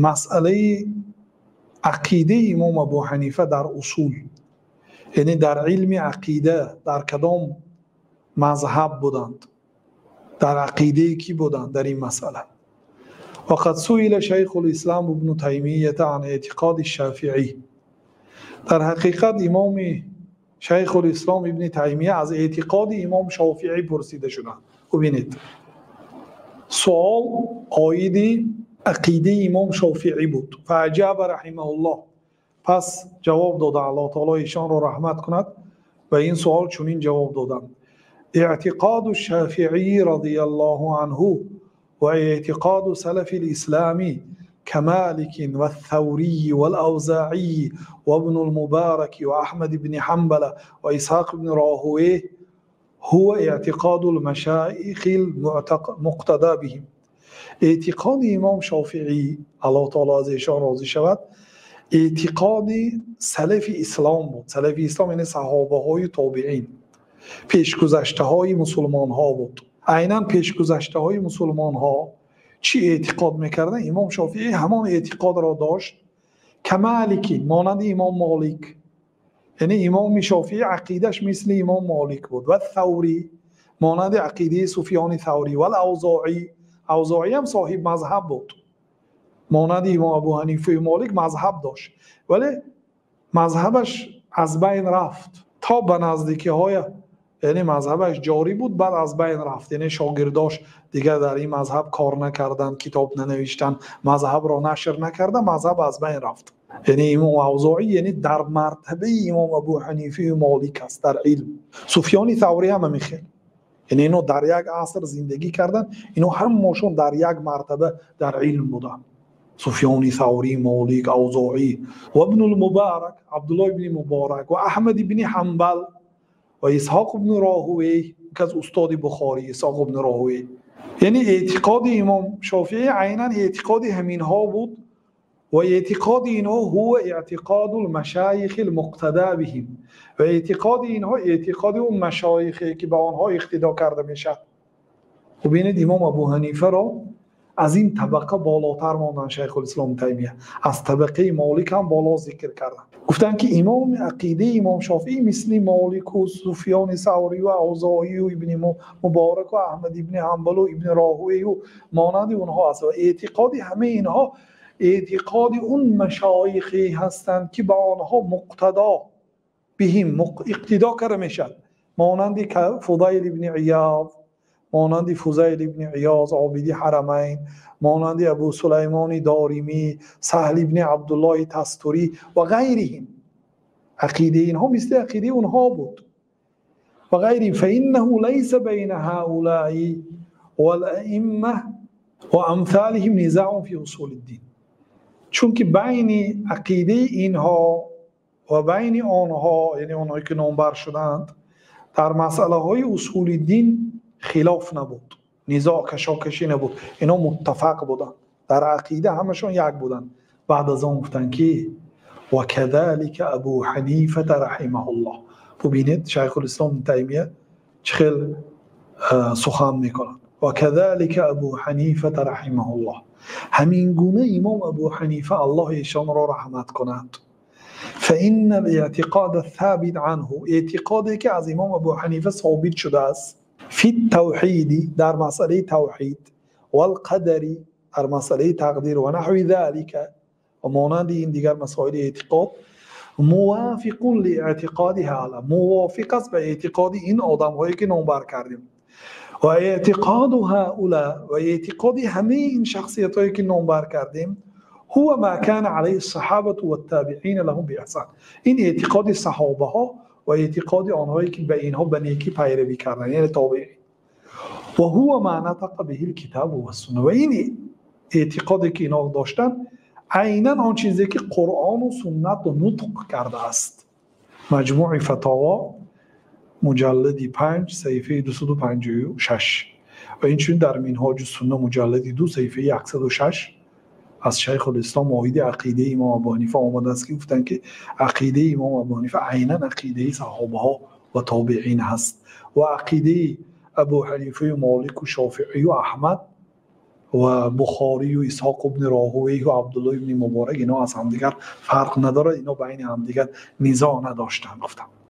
Масъалаи ақидаи имом Абу Ҳанифа дар усул, яъне дар илми ақида дар кадом мазҳаб буданд, дар ақидае кӣ буданд дар ин масъала. وقد سئل شيخ الإسلام ابن تيمية عن اعتقاد الشافعي. Дар ҳақиқат имоми Шайх ул-Ислом Ибни Таймия аз эътиқоди имом Шофиӣ пурсида шуданд. Бубинед, суол оиди ақидаи имом Шофиӣ буд. فأجاب رحمه الله, пас ҷавоб дода, Аллоҳ таоло эшонро раҳмат кунад, ба ин суол чунин ҷавоб доданд: اعتقاد الشافعي رضي الله عنه واعتقاد سلف الإسلام كمالك والثوري والأوزاعي وابن المبارك وأحمد بن حنبل وإسحاق بن راهويه هو اعتقاد المشايخ المقتدى بهم. Эътиқоди имом Шофиӣ, Аллоҳ таоло аз эшон розӣ шавад, эътиқоди салафи ислом буд. Салафи ислом яъне саҳобаҳои тобеин, пешгузаштаҳои мусулмонҳо буд. Айнан пешгузаштаҳои мусулмонҳо чӣ эътиқод мекарданд, имом Шофиӣ ҳамон эътиқодро дошт. كمالك, монанди имом Молик, яъне имоми Шофиӣ ақидаш мисли имом Молик буд. والثوري, монанди ақидаи Суфёни Саврӣ. والأوزاعي, Авзоӣ ҳам соҳиб мазҳаб буд, монанди имом Абу Ҳанифаи Молик мазҳаб дошт, вале мазҳабаш аз байн рафт то ба наздикиҳоя, яъне мазҳабаш ҷорӣ буд, баъд аз байн рафт, яъне шогирдош дигар дар ин мазҳаб кор накарданд, китоб нанавиштанд, мазҳабро нашр накарда, мазҳаб аз байн рафт. Яъне имом Авзоӣ яъне дар мартабаи имом Абу Ҳанифаи Молик аст дар илм. Суфёни Саврӣ ҳам ҳамин хел, яъне ино дар як аср зиндагӣ карданд, ино ҳамашон дар як мартаба дар илм буданд: Суфёни Саврӣ, Молик, Авзоӣ. Ва Ибнулмубарак, Абдуллоҳ ибни Муборак, ва Аҳмад ибни Ҳанбал, ва Исҳоқ ибни Роҳувей, ки аз устоди Бухорӣ Исҳоқ ибни Роҳувей. Яъне эътиқоди имом Шофиӣ айнан эътиқоди ҳаминҳо буд. Ва эътиқоди инҳо هو اعتقاد المشایخ المقتدى بهم, ва эътиқоди инҳо эътиқоди он машоихе ки ба онҳо иқтидо карда мешавад. Бубинед, имом Абу Ҳанифаро аз ин табақа болотар монданд Шайхулислом Таймия, аз табақаи Молик ҳам боло зикр карданд. Гуфтанд, ки имоми ақидаи имом Шофиӣ мисли Молику, Суфёни Саврию, Авзоию, Ибни Мубораку, Аҳмад ибни Ҳанбалу, Ибни Роҳуею монанди онҳо аст ва эътиқоди ҳамаи инҳо эътиқоди он машоихе ҳастанд, ки ба онҳо مقتدى بهم, иқтидо карда мешавад, монанди Фудайл ибни Ияз, монанди Фузайл ибни Иёз, обиди ҳарамайн, монанди Абу Сулаймони Доримӣ, Саҳл ибни Абдуллоҳи Тастурӣ ва ғайриҳим. Ақидаи инҳо мисли ақидаи онҳо буд ва ғайриҳим. فإنه ليس بين هؤلاء والأئمة وأمثالهم نزاع في أصول الدين, чунки байни ақидаи инҳо ва байни онҳо, яъне онҳое ки номбар шудаанд, дар масъалаҳои усули дин хилоф набуд, низоъ, кашокашӣ набуд, ино муттафақ буданд, дар ақида ҳамашон як буданд. Баъд аз он гуфтанд, ки وكذلك أبو حنيفة رحمه الله. Бубинед, Шайхулислом Таймия чӣ хел сухан мекунад: وكذلك أبو حنيفة رحمه الله, ҳамин гуна имом Абу Ҳанифа, Аллоҳ эшонро раҳмат кунад. فإن الاعتقاد الثابت عنه, эътиқоде ки аз имом Абу Ҳанифа собит шудааст, في التوحيد, дар масъалаи тавҳид, والقدر, дар масъалаи тақдир, ونحو ذلك, ва монанди ин дигар масоили эътиқод, موافق لاعتقاد هؤلاء, мувофиқ аст ба эътиқоди ин одамҳое ки номбар кардем. واعتقاد هؤلاء, ва эътиқоди ҳамаи ин шахсиятҳое ки номбар кардем, هو ما كان عليه الصحابة والتابعين لهم بإحسان, ин эътиқоди саҳобаҳо ва эътиқоди онҳое ки ба инҳо ба некӣ пайравӣ карданд, яъне тобеин. وهو ما نطق به الكتاب والسنة, ва ин эътиқоде ки инҳо доштанд, айнан он чизе ки Қуръону суннат нутқ кардааст. Маҷмӯи Фатово, муҷаллади 5, саҳифаи 256, ва инчунин дар Минҳоҷу Сунна, муҷаллади 2, саҳифаи 106, аз Шайхулислом оиди ақидаи имом Абу Ҳанифа омадааст, ки гуфтанд, ки ақидаи имом Абу Ҳанифа айнан ақидаи саҳобаҳо ва тобеин ҳаст ва ақидаи Абу Ҳанифаю, Молику, Шофиию, Аҳмад Ва Бухорию Исҳоқ ибни Роҳувейҳу Абдулло ибни Муборак, ино аз ҳамдигар фарқ надорад, ино байни ҳамдигар низоъ надоштанд, гуфтам.